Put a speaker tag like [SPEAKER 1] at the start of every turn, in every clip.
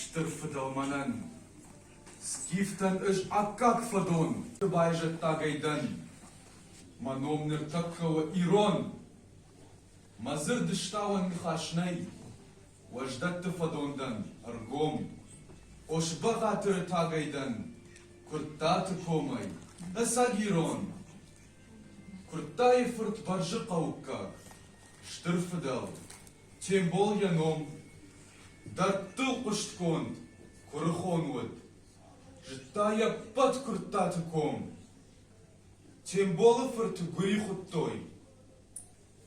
[SPEAKER 1] Стыр фыдӕл мӕнӕн, скифтӕн ӕз аккаг фӕдон. Байзӕддагӕй дӕн, мӕ ном ныртӕккӕ у ирон. Мӕ дзырд стауӕн ныхас нӕй, уӕздӕтты фӕдон дӕн ӕргом. Ос-Бӕгъатыры тагӕй дӕн, Куырттаты комӕй, ӕцӕг ирон. Куырттайы фырт Бӕрзыхъӕуккаг, стыр фыдӕл, Тембол йӕ ном. Дӕрдтыл хъуыстгонд, куырыхон уыд, зыдта йӕ ппӕт Куырттаты ком. Темболы фырты гуыри хуыдтой.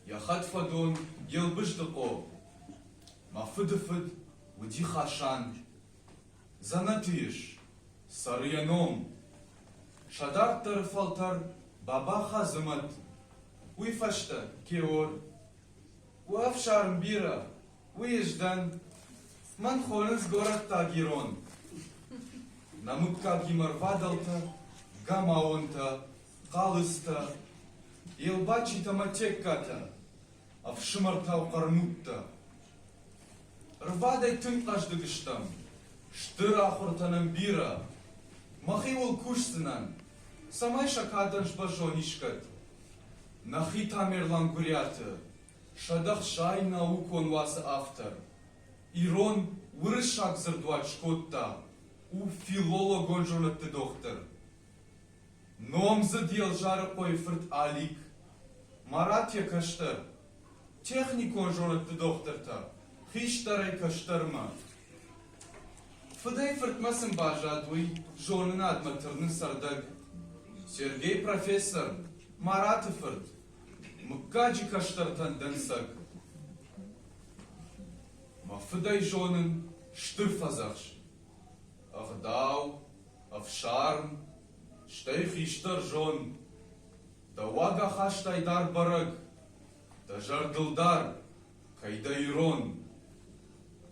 [SPEAKER 1] Йӕ хӕдфӕдон Елбыздыхъо, мӕ фыдыфыд уыди Хасан. Дзӕнӕты ис, цӕры йӕ ном. Сӕ дарддӕры фӕлтӕр Баба Хадзымӕт, уый фӕстӕ Геор. У ӕфсарм бирӕ, уый ӕз дӕн. Мӕн хонынц горӕттаг ирон. Нӕ мыггагимӕ рвадӕлтӕ, гамаонтӕ, хъалыстӕ, Елбачитӕ мӕ Тегкатӕ, ӕфсымӕртау хъӕрмудтӕ. Рвадӕй тынг хъӕздыг стӕм, стыр ахуыртӕ нӕм бирӕ. Мӕхиуыл кусдзынӕн, цӕмӕй сӕ кадӕн сбӕззон искӕд. Нӕхи Тамерлан Гуыриаты 160 наукон уацы автор, ирон уырыссаг дзырдуат скодта, у филологон зонӕдты дохтыр. Номдзыд Елзарыхъойы фырт Алик, Марат йӕ кӕстӕр, техникон зонӕдты дохтыртӕ, хистӕрӕй кӕстӕрмӕ. Фыдӕй фыртмӕ сын баззад уый зонынадмӕ тырнын цӕрдӕг. Сергей профессор, Мараты фырт, мыггаджы кӕстӕртӕн дӕнцӕг. Мӕ фыдӕй зонын стыр фӕдзӕхст. Ӕгъдау, ӕфсарм, стӕй хистӕр зон. Дӕ уагахастӕй дӕр бӕрӕг, дӕ зӕрдыл дар, кӕй дӕ ирон.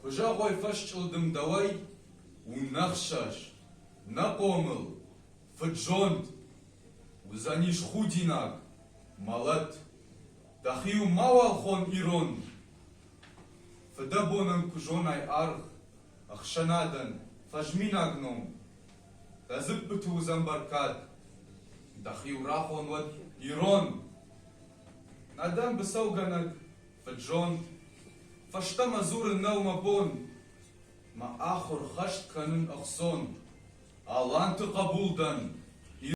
[SPEAKER 1] Куы зӕгъой фӕсчъылдым дӕуӕй, у нӕ хсӕз, нӕ хъомыл, фыд-зонд. Уыдзӕнис худинаг, мӕлӕт. Дӕхи-иу мауал хон ирон. Фыдӕбонӕн куы зонай аргъ, ӕхсӕнадӕн фӕзминаг ном. Дӕ дзыппыты уыдзӕн бӕркад, дӕхи-иу рахон уӕд ирон. Нӕ дӕн быцӕугӕнӕг, фыд-зонд, фӕстӕмӕ дзурын нӕу мӕ бон. Мӕ ахуыр хӕст кӕнын ӕхцон. Аланты хъӕбул дӕн.